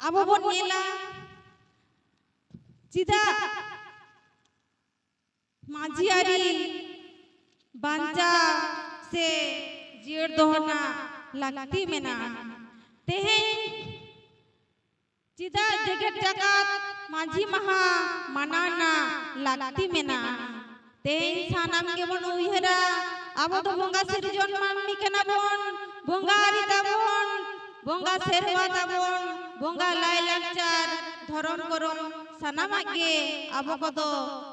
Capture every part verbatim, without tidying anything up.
ᱟᱵᱚ ᱵᱚᱱ ᱧᱮᱞᱟ, ᱪᱮᱫᱟᱜ ᱢᱟᱹᱡᱷᱤ ᱟᱹᱨᱤ ᱵᱟᱧᱪᱟᱣ ᱥᱮ ᱡᱤᱭᱟᱹᱲ ᱫᱚᱦᱚ ᱨᱮᱱᱟᱜ ᱞᱟᱹᱠᱛᱤ ᱢᱮᱱᱟᱜᱼᱟ? ᱛᱮᱦᱮᱧ ᱪᱮᱫᱟᱜ ᱡᱮᱜᱮᱛ ᱡᱟᱠᱟᱛ ᱢᱟᱹᱡᱷᱤ ᱢᱟᱦᱟ ᱢᱟᱱᱟᱣ ᱨᱮᱱᱟᱜ ᱞᱟᱹᱠᱛᱤ ᱢᱮᱱᱟᱜᱼᱟ? ᱛᱮᱦᱮᱧ ᱥᱟᱱᱟᱢ ᱜᱮᱵᱚᱱ ᱩᱭᱦᱟᱹᱨᱟ, ᱟᱵᱚ ᱫᱚ ᱵᱚᱸᱜᱟ ᱥᱤᱨᱡᱚᱱ ᱢᱟᱹᱱᱢᱤ ᱠᱟᱱᱟ ᱵᱚᱱ, ᱵᱚᱸᱜᱟ ᱟᱹᱨᱤ ᱛᱟᱵᱚᱱ, ᱵᱚᱸᱜᱟ ᱥᱮᱨᱣᱟ ᱛᱟᱵᱚᱱ, ᱵᱚᱸᱜᱟ ᱞᱟᱭᱞᱟᱠᱪᱟᱨ, ᱫᱷᱚᱨᱚᱢ ᱠᱚᱨᱚᱢ, ᱥᱟᱱᱟᱢᱟᱜ ᱜᱮ ᱟᱵᱚ ᱠᱚᱫᱚ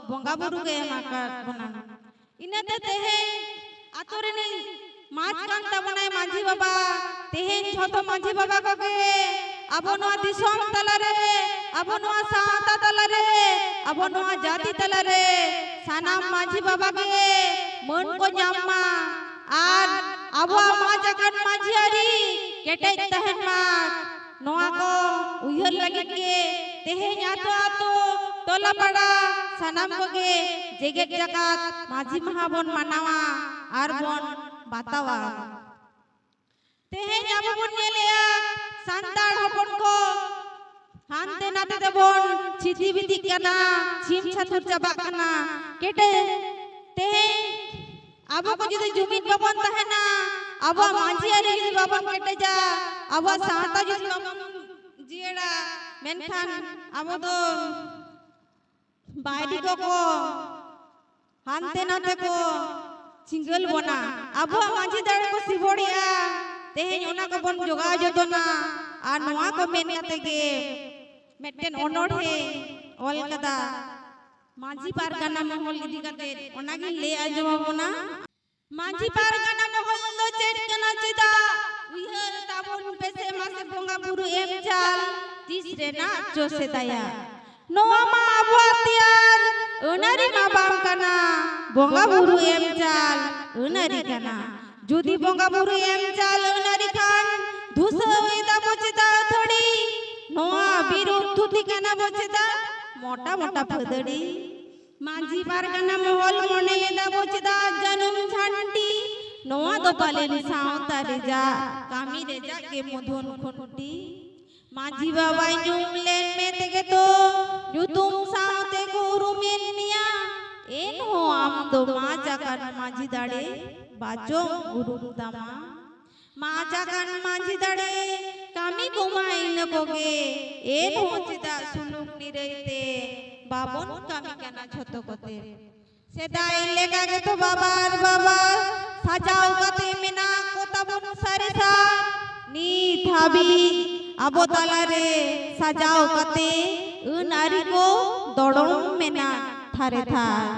ᱵᱚᱸᱜᱟ ᱵᱩᱨᱩ ᱜᱮ ᱮᱢ ᱟᱠᱟᱫ ᱵᱚᱱᱟ᱾ ᱤᱱᱟᱹᱛᱮ ᱛᱮᱦᱮᱧ ᱟᱛᱳ ᱨᱤᱱᱤᱡ ᱢᱟᱹᱡᱷᱤ ᱠᱟᱱ ᱛᱟᱵᱚᱱᱟᱭ ᱢᱟᱹᱡᱷᱤ ᱵᱟᱵᱟ᱾ ᱛᱮᱦᱮᱧ ᱡᱷᱚᱛᱚ ᱢᱟᱹᱡᱷᱤ ᱵᱟᱵᱟ ᱠᱚᱜᱮ ᱟᱵᱚ ᱱᱚᱣᱟ ᱫᱤᱥᱚᱢ ᱛᱟᱞᱟᱨᱮ, ᱟᱵᱚ ᱱᱚᱣᱟ ᱥᱟᱶᱛᱟ ᱛᱟᱞᱟᱨᱮ, ᱟᱵᱚ ᱱᱚᱣᱟ ᱡᱟᱹᱛᱤ ᱛᱟᱞᱟᱨᱮ ᱥᱟᱱᱟᱢ ᱢᱟᱹᱡᱷᱤ ᱵᱟᱵᱟ ᱜᱮ ᱢᱟᱹᱱ ᱠᱚ ᱧᱟᱢ ᱢᱟ ᱟᱨ ᱟᱵᱚᱣᱟᱜ ᱢᱟᱡᱽ ᱟᱠᱟᱱ ᱢᱟᱹᱡᱷᱤ ᱟᱹᱨᱤ ᱠᱮᱴᱮᱡ ᱛᱟᱦᱮᱱ ᱢᱟ᱾ ᱱᱚᱣᱟ ᱠᱚ ᱩᱭᱦᱟᱹᱨ ᱞᱟᱹᱜᱤᱫ ᱜᱮ ᱛᱮᱦᱮᱧ ᱟᱛᱳ ᱟᱛᱳ, ᱴᱚᱞᱟ ᱯᱟᱲᱟ, ᱥᱟᱱᱟᱢ ᱠᱚᱜᱮ ᱡᱮᱜᱮᱛ ᱡᱟᱠᱟᱛ ᱢᱟᱹᱡᱷᱤ ᱢᱟᱦᱟ ᱵᱚᱱ ᱢᱟᱱᱟᱣᱟ ᱟᱨ ᱵᱚᱱ ᱵᱟᱛᱟᱣᱟ᱾ ᱛᱮᱦᱮᱧ ᱟᱵᱚ ᱵᱚᱱ ᱧᱮᱞᱮᱜᱼᱟ, ᱥᱟᱱᱛᱟᱲ ᱦᱚᱯᱚᱱ ᱠᱚ ᱦᱟᱱᱛᱮ ᱱᱟᱛᱮ ᱛᱮᱵᱚᱱ ᱪᱷᱤᱛᱤ ᱵᱤᱛᱤᱜ ᱠᱟᱱᱟ, ᱪᱷᱤᱢ ᱪᱷᱟᱹᱛᱩᱨ ᱪᱟᱵᱟᱜ ᱠᱟᱱᱟ᱾ ᱠᱮᱴᱮᱡ ᱛᱮᱦᱮᱧ ᱟᱵᱚ ᱠᱚ ᱡᱩᱫᱤ ᱡᱩᱢᱤᱫ ᱵᱟᱵᱚᱱ ᱛᱟᱦᱮᱱᱟ, ᱟᱵᱚᱣᱟᱜ ᱢᱟᱹᱡᱷᱤ ᱟᱹᱨᱤ ᱡᱩᱫᱤ ᱵᱟᱵᱚᱱ ᱠᱮᱴᱮᱡᱟ, ᱟᱵᱚᱣᱟᱜ ᱥᱟᱶᱛᱟ ᱡᱩᱫᱤ ᱵᱟᱵᱚᱱ ᱡᱤᱭᱟᱹᱲᱟ, ᱢᱮᱱᱠᱷᱟᱱ ᱟᱵᱚ ᱫᱚ ᱵᱟᱭᱨᱤ ᱠᱚᱠᱚ ᱦᱟᱱᱛᱮ ᱱᱟᱛᱮ ᱠᱚ ᱪᱤᱸᱜᱟᱹᱞ ᱵᱚᱱᱟ᱾ ᱟᱵᱚᱣᱟᱜ ᱢᱟᱹᱡᱷᱤ ᱫᱟᱲᱮ ᱠᱚ ᱥᱤᱵᱚᱲᱮᱜᱼᱟ, ᱛᱮᱦᱮᱧ ᱚᱱᱟ ᱠᱚᱵᱚᱱ ᱡᱚᱜᱟᱣ ᱡᱚᱛᱚᱱᱟ᱾ ᱟᱨ ᱱᱚᱣᱟ ᱠᱚ ᱢᱮᱱ ᱠᱟᱛᱮ ᱜᱮ ᱢᱤᱫᱴᱮᱱ ᱚᱱᱚᱬᱦᱮ ᱚᱞ ᱠᱟᱫᱟ ᱢᱟᱹᱡᱷᱤ ᱯᱟᱨᱜᱟᱱᱟ ᱢᱚᱦᱚᱞ ᱤᱫᱤ ᱠᱟᱛᱮ, ᱚᱱᱟᱜᱤᱧ ᱞᱟᱹᱭ ᱟᱸᱡᱚᱢ ᱟᱵᱚᱱᱟ᱾ ᱢᱟᱹᱡᱷᱤ ᱯᱟᱨᱜᱟᱱᱟ ᱢᱚᱦᱚᱞ ᱫᱚ ᱪᱮᱫ ᱠᱟᱱᱟ ᱪᱮᱫᱟᱜ? ᱩᱭᱦᱟᱹᱨ ᱛᱟᱵᱚᱱ ᱯᱮᱥᱮ ᱢᱟᱥᱮ ᱵᱚᱸᱜᱟ ᱵᱩᱨᱩ ᱮᱢ ᱪᱟᱞ ᱛᱤᱥ ᱨᱮᱱᱟᱜ ᱪᱚ ᱥᱮᱫᱟᱭᱟ᱾ ᱱᱚᱣᱟ ᱢᱟ ᱟᱵᱚᱣᱟᱜ ᱛᱮᱭᱟᱨ ᱟᱹᱱᱟᱹᱨᱤ ᱢᱟ ᱵᱟᱝ ᱠᱟᱱᱟ, ᱵᱚᱸᱜᱟ ᱵᱩᱨᱩ ᱮᱢ ᱪᱟᱞ ᱟᱹᱱᱟᱹᱨᱤ ᱠᱟᱱᱟ᱾ ᱡᱩᱫᱤ ᱵᱚᱸᱜᱟ ᱵᱩᱨᱩ ᱮᱢ ᱪᱟᱞ ᱟᱹᱱᱟᱹᱨᱤ ᱠᱷᱟᱱ, ᱫᱷᱩᱥᱟᱹᱣ ᱮᱫᱟ ᱵᱚ ᱪᱮᱫᱟᱜ ᱟᱹᱛᱷᱟᱹᱲᱤ? ᱱᱚᱣᱟ ᱵᱤᱨᱩᱫᱷ ᱛᱷᱩᱛᱤ ᱠᱟᱱᱟ ᱵᱚ ᱪᱮᱫᱟᱜ ᱢᱚᱴᱟ ᱢᱚᱴᱟ ᱯᱷᱟᱹᱫᱟᱹᱲᱤ? ᱢᱟᱹᱡᱷᱤ ᱯᱟᱨᱜᱟᱱᱟ ᱢᱚᱦᱚᱞ ᱢᱚᱱᱮ ᱞᱮᱫᱟ ᱵᱚ ᱪᱮᱫᱟᱜ ᱡᱟᱹᱱᱩᱢ ᱡᱷᱟᱱᱴᱤ? ᱱᱚᱣᱟ ᱫᱚ ᱯᱟᱞᱮᱱ ᱥᱟᱶᱛᱟ ᱨᱮᱡᱟᱜ ᱠᱟᱹᱢᱤ ᱨᱮᱡᱟᱜ ᱜᱮ ᱢᱩᱫᱷᱩᱱ ᱠᱷᱩᱱᱴᱤ᱾ ᱢᱟᱹᱡᱷᱤ ᱵᱟᱵᱟᱭ ᱧᱩᱢ ᱞᱮᱱ ᱢᱮ ᱛᱮᱜᱮ ᱛᱚ ᱧᱩᱛᱩᱢ ᱥᱟᱶᱛᱮ ᱠᱚ ᱩᱨᱩᱢᱮᱫ ᱢᱮᱭᱟ᱾ ᱮᱱᱦᱚᱸ ᱟᱢ ᱫᱚ ᱢᱟᱡᱽ ᱟᱠᱟᱱ ᱢᱟᱹᱡᱷᱤ ᱫᱟᱲᱮ ᱵᱟᱪᱚᱝ ᱩᱨᱩᱢ ᱛᱟᱢᱟ᱾ ᱢᱟᱡᱽ ᱟᱠᱟᱱ ᱢᱟᱹᱡᱷᱤ ᱫᱟᱲᱮ ᱠᱟᱹᱢᱤ ᱠᱚᱢᱟ ᱤᱱᱟᱹ ᱠᱚᱜᱮ, ᱮᱱᱦᱚᱸ ᱪᱮᱫᱟᱜ ᱥᱩᱞᱩᱠ ᱱᱤᱨᱟᱹᱭ ᱛᱮ ᱵᱟᱵᱚᱱ ᱠᱟᱹᱢᱤ ᱠᱟᱱᱟ ᱡᱷᱚᱛᱚ ᱠᱚᱛᱮ? ᱥᱮᱫᱟᱭ ᱞᱮᱠᱟ ᱜᱮᱛᱚ ᱵᱟᱵᱟᱨ ᱵᱟᱵᱟᱨ ᱥᱟᱡᱟᱣ ᱠᱟᱛᱮ ᱢᱮᱱᱟᱜ ᱠᱚ ᱛᱟᱵᱚᱱ ᱥᱟᱹᱨᱤ ᱥᱟᱨ᱾ ᱱᱤᱛ ᱦᱟᱹᱵᱤᱡ ᱟᱵᱚ ᱛᱟᱞᱟᱨᱮ ᱥᱟᱡᱟᱣ ᱠᱟᱛᱮ ᱟᱹᱱ ᱟᱹᱨᱤ ᱠᱚ ᱫᱚᱲᱚᱢ ᱢᱮᱱᱟᱜ ᱛᱷᱟᱨᱮ ᱛᱷᱟᱨ᱾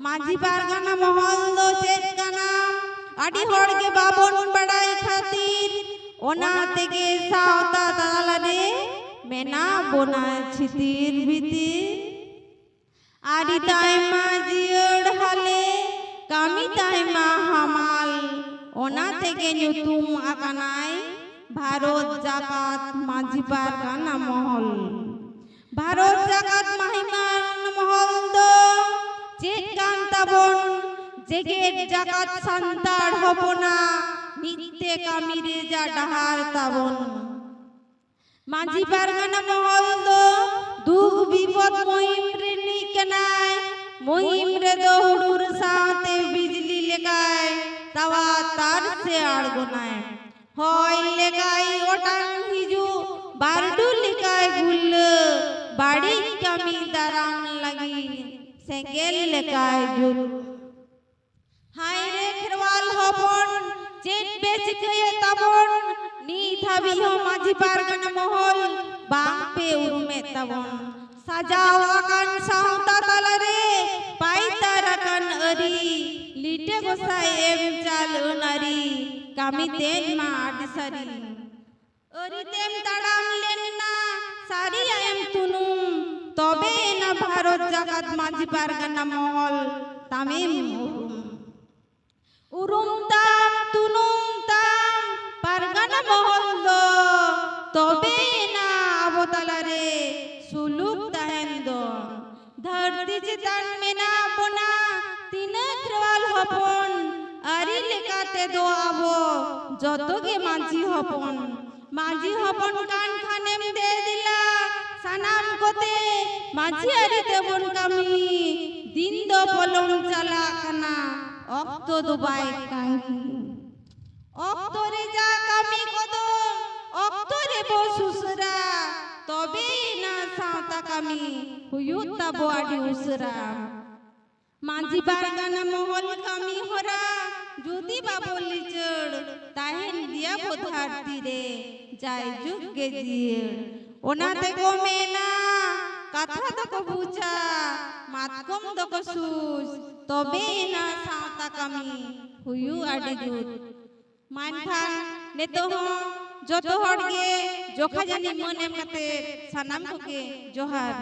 ᱢᱟᱹᱡᱷᱤ ᱯᱟᱨᱜᱟᱱᱟ ᱢᱚᱦᱚᱞ ᱫᱚ ᱪᱮᱫ ᱠᱟᱱᱟ? ᱟᱹᱰᱤ ᱦᱚᱲ ᱜᱮ ᱵᱟᱵᱚᱱ ᱵᱟᱲᱟᱭ ᱠᱷᱟᱹᱛᱤᱨ ᱚᱱᱟ ᱛᱮᱜᱮ ᱥᱟᱶᱛᱟ ᱛᱟᱞᱟᱨᱮ ᱢᱮᱱᱟᱜ ᱵᱚᱱᱟ ᱪᱷᱤᱛᱤᱨ ᱵᱷᱤᱛᱤᱨ᱾ ᱟᱹᱨᱤ ᱛᱟᱭᱢᱟ ᱡᱤᱭᱟᱹᱲ ᱦᱟᱞᱮ, ᱠᱟᱹᱢᱤ ᱛᱟᱭᱢᱟ ᱦᱟᱢᱟᱞ, ᱚᱱᱟ ᱛᱮᱜᱮ ᱧᱩᱛᱩᱢ ᱟᱠᱟᱱᱟᱭ ᱵᱷᱟᱨᱚᱛ ᱡᱟᱠᱟᱛ ᱢᱟᱹᱡᱷᱤ ᱯᱟᱨᱜᱟᱱᱟ ᱢᱚᱦᱚᱞ᱾ ᱵᱷᱟᱨᱚᱛ ᱡᱟᱠᱟᱛ ᱢᱟᱹᱡᱷᱤ ᱯᱟᱨᱜᱟᱱᱟ ᱢᱚᱦᱚᱞ ᱫᱚ ᱪᱮᱫ ᱠᱟᱱ ᱛᱟᱵᱚᱱ? ᱡᱮᱜᱮᱛ ᱡᱟᱠᱟᱛ ᱥᱟᱱᱛᱟᱲ ᱦᱚᱯᱚᱱᱟᱜ ᱢᱤᱫ ᱛᱮ ᱠᱟᱹᱢᱤ ᱨᱮ ᱡᱟ ᱰᱟᱦᱟᱨ ᱛᱟᱵᱚᱱ᱾ ᱢᱟᱹᱡᱷᱤ ᱯᱟᱨᱜᱟᱱᱟ ᱢᱚᱦᱚᱞ ᱫᱚ ᱫᱩᱠ ᱵᱤᱯᱚᱫ ᱢᱩᱦᱤᱢ ᱨᱤᱱᱤᱡ ᱠᱟᱱᱟᱭ᱾ ᱢᱩᱦᱤᱢ ᱨᱮᱫᱚ ᱦᱩᱰᱩᱨ ᱥᱟᱶᱛᱮ ᱵᱤᱡᱽᱞᱤ ᱞᱮᱠᱟᱭ ᱛᱟᱣᱟ ᱛᱟᱨ ᱥᱮ ᱟᱬᱜᱚᱱᱟᱭ᱾ ᱦᱚᱭ ᱞᱮᱠᱟᱭ ᱚᱴᱟᱝ ᱦᱤᱡᱩᱜ ᱵᱟᱹᱨᱰᱩ ᱞᱮᱠᱟᱭ ᱜᱩᱨᱞᱟᱹ, ᱵᱟᱹᱲᱤᱡ ᱠᱟᱹᱢᱤ ᱫᱟᱨᱟᱢ ᱞᱟᱹᱜᱤᱫ ᱥᱮᱸᱜᱮᱞ ᱞᱮᱠᱟᱭ ᱡᱩᱞ᱾ ᱦᱟᱭ ᱨᱮ ᱠᱷᱮᱨᱣᱟᱞ ᱦᱚᱯᱚᱱ, ᱪᱮᱫ ᱯᱮ ᱪᱤᱠᱟᱹᱭᱮᱫ ᱛᱟᱵᱚᱱ? ᱱᱤᱛ ᱦᱟᱹᱵᱤᱡ ᱦᱚᱸ ᱢᱟᱹᱡᱷᱤ ᱯᱟᱨᱜᱟᱱᱟ ᱢᱚᱦᱚᱞ ᱵᱟᱝ ᱯᱮ ᱩᱨᱩᱢᱮᱫ ᱛᱟᱵᱚᱱ᱾ ᱥᱟᱡᱟᱣ ᱟᱠᱟᱱ ᱥᱟᱶᱛᱟ ᱛᱟᱞᱟᱨᱮ ᱯᱟᱭᱛᱟᱨ ᱟᱠᱟᱱ ᱟᱹᱨᱤ, ᱞᱤᱴᱟᱹ ᱜᱚᱸᱥᱟᱭ ᱮᱢ ᱪᱟᱞ ᱟᱹᱱ ᱟᱹᱨᱤ, ᱠᱟᱹᱢᱤ ᱛᱮᱫ ᱢᱟ ᱟᱹᱰᱤ ᱥᱟᱹᱨᱤ᱾ ᱟᱹᱨᱤ ᱛᱮᱢ ᱛᱟᱲᱟᱢ ᱞᱮᱱᱟ, ᱥᱟᱹᱨᱤᱭᱟᱜ ᱮᱢ ᱛᱩᱱᱩᱢ, ᱛᱚᱵᱮ ᱮᱱᱟ ᱵᱷᱟᱨᱚᱛ ᱡᱟᱠᱟᱛ ᱢᱟᱹᱡᱷᱤ ᱯᱟᱨᱜᱟᱱᱟ ᱢᱚᱦᱚᱞ ᱛᱟᱢᱮᱢ ᱩᱨᱩᱢ᱾ ᱩᱨᱩᱢ ᱛᱟᱢ, ᱛᱩᱱᱩᱢ ᱛᱟᱢ, ᱯᱟᱨᱜᱟᱱᱟ ᱢᱚᱦᱚᱞ ᱫᱚ, ᱛᱚᱵᱮ ᱮᱱᱟ ᱟᱵᱚ ᱛᱟᱞᱟᱨᱮ ᱥᱩᱞᱩᱠ ᱛᱟᱦᱮᱱ ᱫᱚ᱾ ᱫᱷᱟᱹᱨᱛᱤ ᱪᱮᱛᱟᱱ ᱢᱮᱱᱟᱜ ᱵᱚᱱᱟ ᱛᱤᱱᱟᱹᱜ ᱠᱷᱮᱨᱣᱟᱞ ᱦᱚᱯᱚᱱ, ᱟᱹᱨᱤ ᱞᱮᱠᱟ ᱛᱮᱫᱚ ᱟᱵᱚ ᱡᱚᱛᱚ ᱜᱮ ᱢᱟᱹᱡᱷᱤ ᱦᱚᱯᱚᱱ᱾ ᱢᱟᱹᱡᱷᱤ ᱦᱚᱯᱚᱱ ᱠᱟᱱ ᱠᱷᱟᱱᱮᱢ ᱫᱮ ᱫᱮᱞᱟ, ᱥᱟᱱᱟᱢ ᱠᱚᱛᱮ ᱢᱟᱹᱡᱷᱤ ᱟᱹᱨᱤ ᱛᱮᱵᱚᱱ ᱠᱟᱹᱢᱤ᱾ ᱫᱤᱱ ᱫᱚ ᱯᱚᱞᱚᱢ ᱪᱟᱞᱟᱜ ᱠᱟᱱᱟ, ᱚᱠᱛᱚ ᱫᱚ ᱵᱟᱭ ᱠᱟᱹᱝᱜᱤ᱾ ᱚᱠᱛᱚ ᱨᱮ ᱡᱟ ᱠᱟᱹᱢᱤ ᱠᱚᱫᱚ ᱚᱠᱛᱚ ᱨᱮᱵᱚ ᱥᱩᱥᱟᱹᱨᱟ, ᱛᱚᱵᱮᱭᱮᱱᱟ ᱥᱟᱶᱛᱟ ᱠᱟᱹᱢᱤ ᱦᱩᱭᱩᱜ ᱛᱟᱵᱚ ᱟᱹᱰᱤ ᱩᱥᱟᱹᱨᱟ᱾ ᱢᱟᱹᱡᱷᱤ ᱯᱟᱨᱜᱟᱱᱟ ᱢᱚᱦᱚᱞ ᱠᱟᱹᱢᱤ ᱦᱚᱨᱟ ᱡᱩᱫᱤ ᱵᱟᱵᱚ ᱞᱤᱪᱟᱹᱲ, ᱛᱟᱦᱮᱱ ᱜᱮᱭᱟ ᱵᱚ ᱫᱷᱟᱹᱨᱛᱤ ᱨᱮ ᱡᱟᱭᱡᱩᱜᱽ ᱜᱮ ᱡᱤᱭᱟᱹᱲ᱾ ᱚᱱᱟ ᱛᱮᱠᱚ ᱢᱮᱱᱟ, ᱠᱟᱛᱷᱟ ᱫᱚᱠᱚ ᱵᱩᱡᱟ, ᱢᱟᱛᱠᱚᱢ ᱫᱚᱠᱚ ᱥᱩᱡ, ᱛᱚᱵᱮᱭᱮᱱᱟ ᱥᱟᱶᱛᱟ ᱠᱟᱹᱢᱤ ᱦᱩᱭᱩᱜ ᱟᱹᱰᱤ ᱡᱩᱛ᱾ ᱢᱟ ᱮᱱᱠᱷᱟᱱ ᱱᱤᱛᱚᱜ ᱦᱚᱸ ᱡᱚᱛᱚ ᱦᱚᱲ ᱜᱮ ᱡᱚᱠᱷᱟ ᱡᱟᱹᱱᱤᱡ ᱢᱟᱹᱱ ᱮᱢ ᱠᱟᱛᱮ ᱥᱟᱱᱟᱢ ᱠᱚᱜᱮ ᱡᱚᱦᱟᱨ᱾